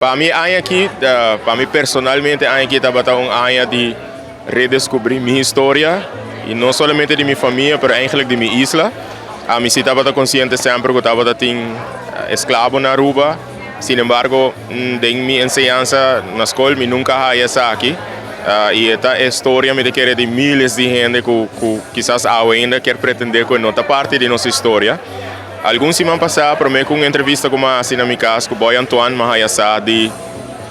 Pa mi aña aki, pa mi personalmente aña aki tabata un aña di redescubri mi historia y no solamente di mi famia pero eigenlijk di mi isla. Ami si tabata consciente semper cu tabata tin esclavo na Aruba, sin embargo den mi enseñansa na scol mi nunca haya esaki y e ta e historia mi ta kere di miles di hende cu kisas awe ainda kier pretende cu e no ta parti di nos historia. Algun siman pasá, promé ku un entrevista ku mi a hasi na mi kas ku Boy Antoine, mi a haña sa di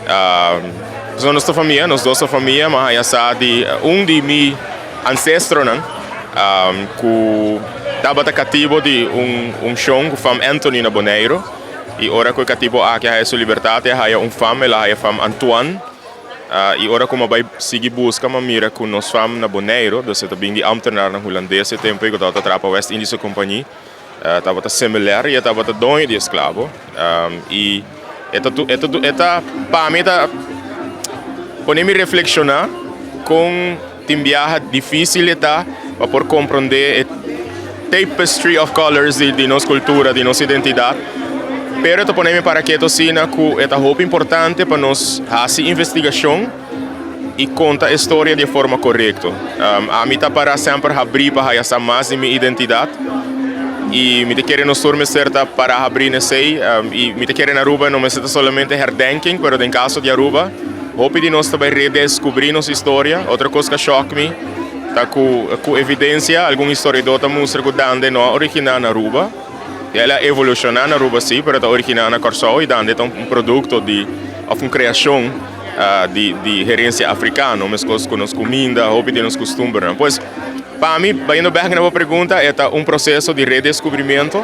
pasobra nos ta famia, nos dos ta famia, mi a haña sa di un di mi ansestronan ku tabata katibo di un shon ku fam Anthony na Boneiru. I ora ku e katibo aki a haña su libertat, e a haña un fam, el a haña fam Antoine. I ora ku mi a bai sigui buska, mi a mira ku nos fam na Boneiru, dus e ta bin di ámtenarnan hulandes e tempu ei ku tabata traha pa West Indische Compagnie, Tabata similar y e tabata doño di esclavo y e ta e ta e ta pa mi ta pone mi reflexiona con tin biaha dificil e ta pa por comprende e tapestry of colors di nos cultura di nos identidad pero e ta pone mi para keto asina cu e ta hopi importante pa nos haci investigacion y conta e storia di e forma corecto. Ami ta para semper habri pa haya sa mas di mi identidad y mi ta kere nos tur mester ta para habri n'esey y mi ta kere na Aruba no mester ta solamente herdenking pero den caso di Aruba hopi di nos ta bay redescubri nos historia. Otro cos cu a shock mi ta cu cu evidencia algun historiador ta mustra cu Dande no a origina na Aruba. El a evoluciona na Aruba si pero ta origina na Corsou y Dande ta un producto di of un creacion di herencia africano, meskos ku nos kuminda, hopi di nos kustumbernan. Pues, pa mi, bayendo bek na bo pregunta, e ta un proseso di redeskubrimentu,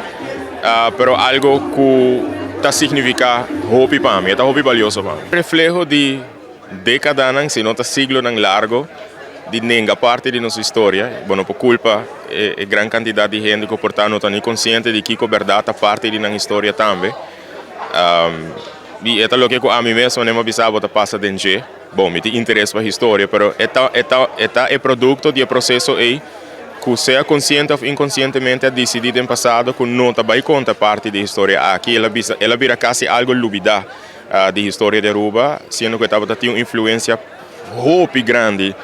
pero algo ku ta signifiká hopi pa mi, e ta hopi balioso pa mi. Refleho di dekadanan, si no ta siglonan largo, di nenga parti di nos historia. Bo no por kulpa e gran kantidat di hende ku por ta no ta ni konsiente di kiko bèrdat ta parti di nan historia tambe. I e ta loke ku ami mes manera mi a bisa bo ta pasa den dje. Bon, mi tin interes pa historia, pero e ta e ta e ta e produkto di e proseso ei ku sea konsiente òf inkonsientemente a disidí den pasado ku no ta bai konta parti di historia aki. El a bisa el a bira kasi algu lubidá di historia di Aruba, siendo ku e tabata tin un influensia hopi grandi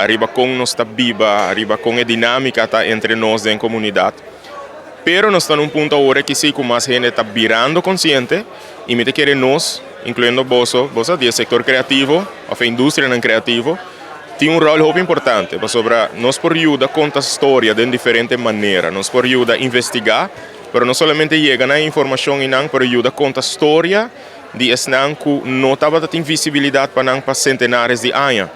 riba kon nos ta biba, riba kon e dinámika ta entre nos den komunidat. Pero nos ta na un punto awor aki si ku mas hende ta birando konsiente i mi ta kere nos, inkluyendo boso, boso di e sektor kreativo òf e industrianan kreativo, tin un ròl hopi importante pasobra nos por yuda konta storia den diferente manera. Nos por yuda investigá, pero no solamente yega na e informashon einan, pero yuda konta storia di esnan ku no tabata tin visibilidat pa nan pa sentenares di aña.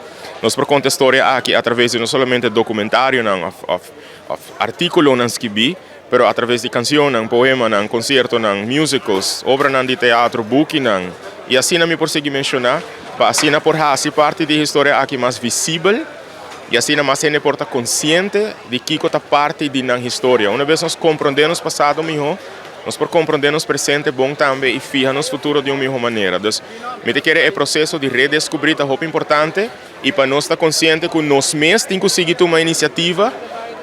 Nos por konta e storia aki atraves di no solamente dokumentarionan òf. Of artíkulonan skibí, pero atraves di kansionnan, poemanan, konsiertonan, musicals, obranan di teatro, bukinan, i asina mi por sigui menshoná, pa asina por hasi parti di e historia aki mas visibel i asina mas hende por ta konsiente di kiko ta parti di nan historia. Una bes nos komprondé nos pasado mihó, nos por komprondé nos presente bon tambe i fiha nos futuro di un mihó manera. Dus, mi ta kere e proseso di redeskubrí ta hopi importante. I pa nos ta konsiente ku nos mes tin ku sigui tuma inisiativa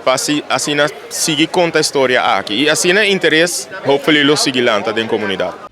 pa asina sigui konta e storia aki. I asina e interes hopefully lo sigui lanta den komunidat.